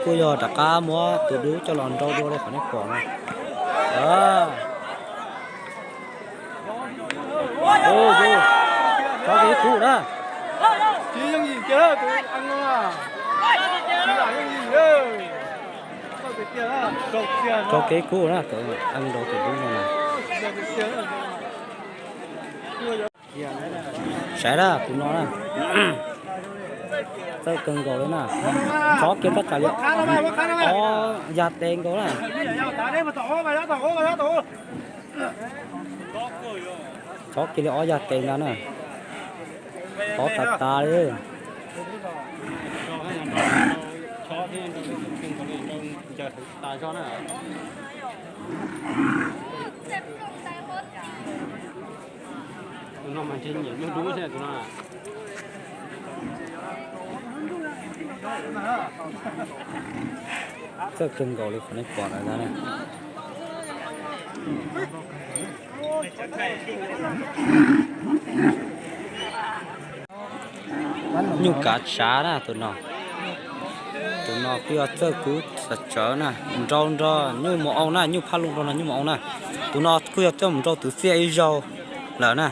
Kuj yog rov qab muab tus dub coj los nrau dua li qhov nej pom no. Tso kev kub na. Tso kev kub na, tus eeb nrau tus dub no na. Saib na, tus no na, txawj kawg nkaus li na. Tso kiag tab tsam li ob yag tes nkaus na. Tso kiag li ob yag tes ntag na. Tso tas tas li. Txawj kawg nkaus li qhov nej pom ntawd na. Nyuj kav tsav na tus no. Tus no kuj yog txawj kub txawj tsawv na, nrau nrog nyuj mus oo na, nyuj phaj lug nrog nyuj mus oo na. Tus no kuj yog coj mus nrau twv txiaj ib zaug lawm na.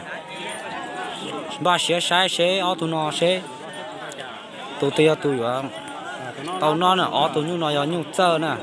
Npaj siab saib seb ob tug no seb tus twg yog tus yuav tau noj na, ob tug nyuj no yog nyuj txawj na.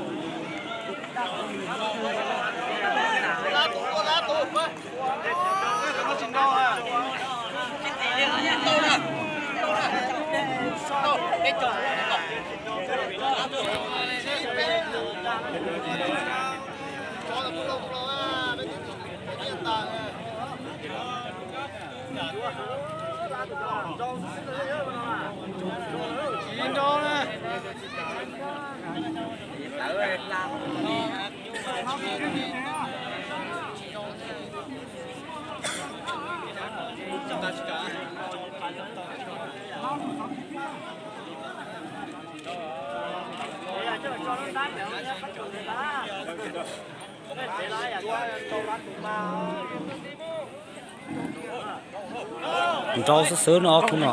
Nrau xwb xwb no ob khub no.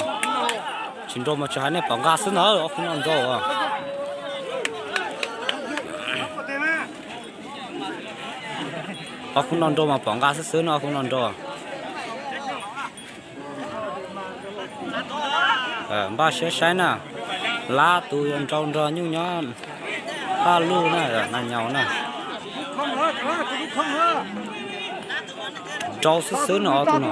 Tsis nrau mas tsis hais nej pom nqa xwb ntag, ob khub no nrau. Ob khub no nrau mas pom nqa xwb xwb no ob khub no nrau. Npaj siab saib na, lab tus yuav nrau nrog nyuj nyob paj lug na, na nyaus na. Nrau xwb xwb no ob tug no.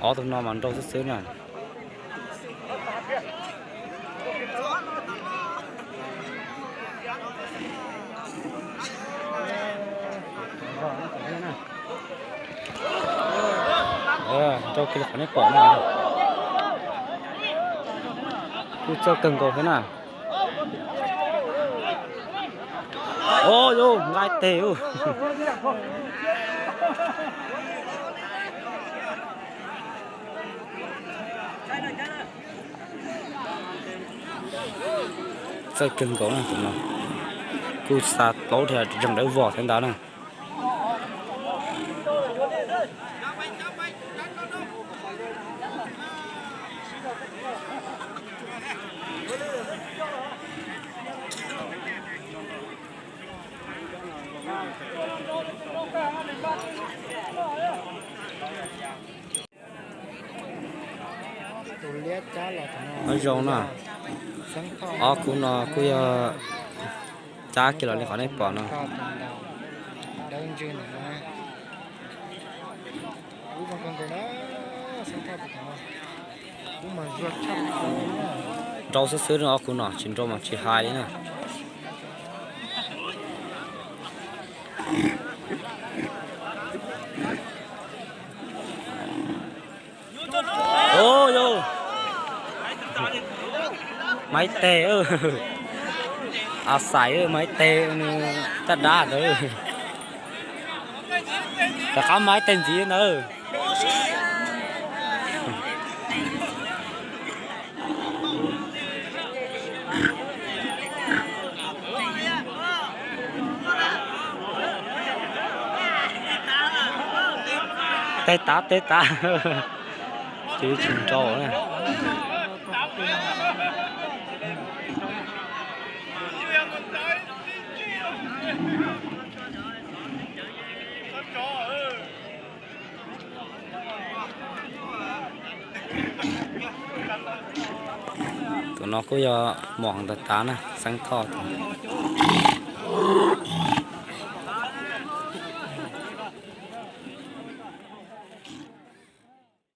Ob tug no mas nrau xwb xwb na. Nrau kiag li qhov nej pom no. Kuj txawj kawg nkaus thiab na. Au, nqaij teg. Txawj kawg nkaus na tus no. Kuj xa plaub dhia zeeg dawb vog thiab ntawd na. Nyob zoo na, ob khub no kuj yog cab kiag los li qhov nej pom no. Nrau xwb xwb no ob khub no, tsis nrau mas tsis hais li na. Au yau, maiv teg, a xais maiv teg, caj dab ntawd. Rov qab mas ib teg ntxiv ntawd. Teg tav, teg tav. Ces tsis nrau na. Tus no kuj yog mos ntawd tav na, Xeeb Thoj tus.